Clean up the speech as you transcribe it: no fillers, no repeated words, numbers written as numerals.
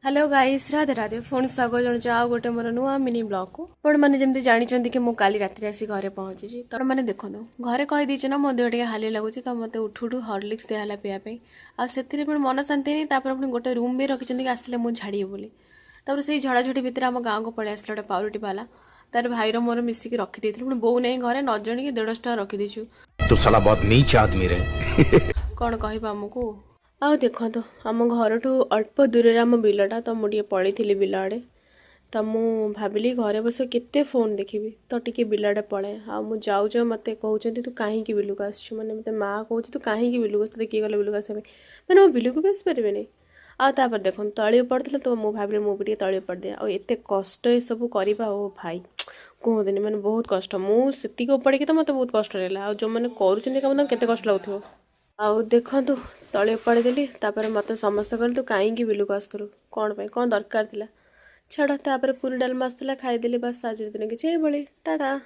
Hello guys, Radhe Radhe. ପୁଣି ସ୍ୱାଗତ ଜଣାଉଛି ଆଉ ଗୋଟେ ମୋର ନୂଆ ମିନି ବ୍ଲଗ୍କୁ। ଆପଣମାନେ ଯେମିତି ଜାଣିଛନ୍ତି କି ମୁଁ କାଲି ରାତିରେ ଆସି ଘରେ ପହଞ୍ଚିଛି। ତ ଆପଣମାନେ ଦେଖନ୍ତୁ, ଘରେ କହିଦେଇଛି ନା ମୋ ଦେହ ଟିକେ ହାଲିଆ ଲାଗୁଛି। ତ ମୋତେ ଉଠୁ ଉଠୁ ହର୍ଲିକ୍ସ ଦିଆହେଲା ପିଇବା ପାଇଁ। ଆଉ ସେଥିରେ ପୁଣି ମନ ଶାନ୍ତି ନାହିଁ। ତାପରେ ପୁଣି ଗୋଟେ ରୁମ୍ ବି ରଖିଛନ୍ତି କି ଆସିଲେ ମୁଁ ଝାଡ଼ିବି ବୋଲି। ତାପରେ ସେଇ ଝଡ଼ାଝଡ଼ି ଭିତରେ ଆମ ଗାଁକୁ ପଳେଇ ଆସିଲା ଗୋଟେ ପାଉରୁଟି ବାଲା। ତାର ଭାଇର ମୋର ମିଶିକି ରଖିଦେଇଥିଲୁ। ପୁଣି ବୋଉ ନାହିଁ ଘରେ, ନ ଜାଣିକି 150 ଟଙ୍କା ରଖିଦେଇଛୁ। तू साला बहुत नीच आदमी रे। କ'ଣ କହିବ ଆମକୁ? ଆଉ ଦେଖନ୍ତୁ, ଆମ ଘରଠୁ ଅଳ୍ପ ଦୂରରେ ଆମ ବିଲଟା। ତ ମୁଁ ଟିକେ ପଳେଇଥିଲି ବିଲ ଆଡ଼େ। ତ ମୁଁ ଭାବିଲି ଘରେ ବସି କେତେ ଫୋନ୍ ଦେଖିବି, ତ ଟିକେ ବିଲ ଆଡ଼େ ପଳାଏ। ଆଉ ମୁଁ ଯାଉ ଯାଉ ମୋତେ କହୁଛନ୍ତି, ତୁ କାହିଁକି ବିଲକୁ ଆସିଛୁ? ମାନେ ମୋତେ ମାଆ କହୁଛି, ତୁ କାହିଁକି ବିଲକୁ ଆସିଛୁ? ତୋତେ କିଏ କହିଲା ବିଲକୁ ଆସିବା ପାଇଁ? ମାନେ ମୁଁ ବିଲକୁ ବି ଆସିପାରିବିନି? ଆଉ ତାପରେ ଦେଖନ୍ତୁ, ତଳି ଉପାଡ଼ୁଥିଲେ। ତ ମୁଁ ଭାବିଲି ମୁଁ ବି ଟିକେ ତଳି ଉପାଡ଼ିଦିଏ। ଆଉ ଏତେ କଷ୍ଟ ଏସବୁ କରିବା, ଓ ଭାଇ, କୁହନ୍ତୁନି, ମାନେ ବହୁତ କଷ୍ଟ। ମୁଁ ସେତିକି ଉପାଡ଼ିକି ତ ମୋତେ ବହୁତ କଷ୍ଟ ଲାଗିଲା। ଆଉ ଯେଉଁମାନେ କରୁଛନ୍ତି କାମ, ତାଙ୍କୁ କେତେ କଷ୍ଟ ଲାଗୁଥିବ। ଆଉ ଦେଖନ୍ତୁ, ତଳି ଉପାଡ଼ିଦେଲି। ତାପରେ ମୋତେ ସମସ୍ତେ କହିଲେ, ତୁ କାହିଁକି ବିଲକୁ ଆସୁଥିଲୁ, କ'ଣ ପାଇଁ, କ'ଣ ଦରକାର ଥିଲା? ଛାଡ଼। ତାପରେ ପୁରୀ ଡାଲମା ଆସିଥିଲା, ଖାଇଦେଲି। ବାସ୍, ଆଜିର ଦିନ କିଛି ଏଇଭଳି। ଟାଟା।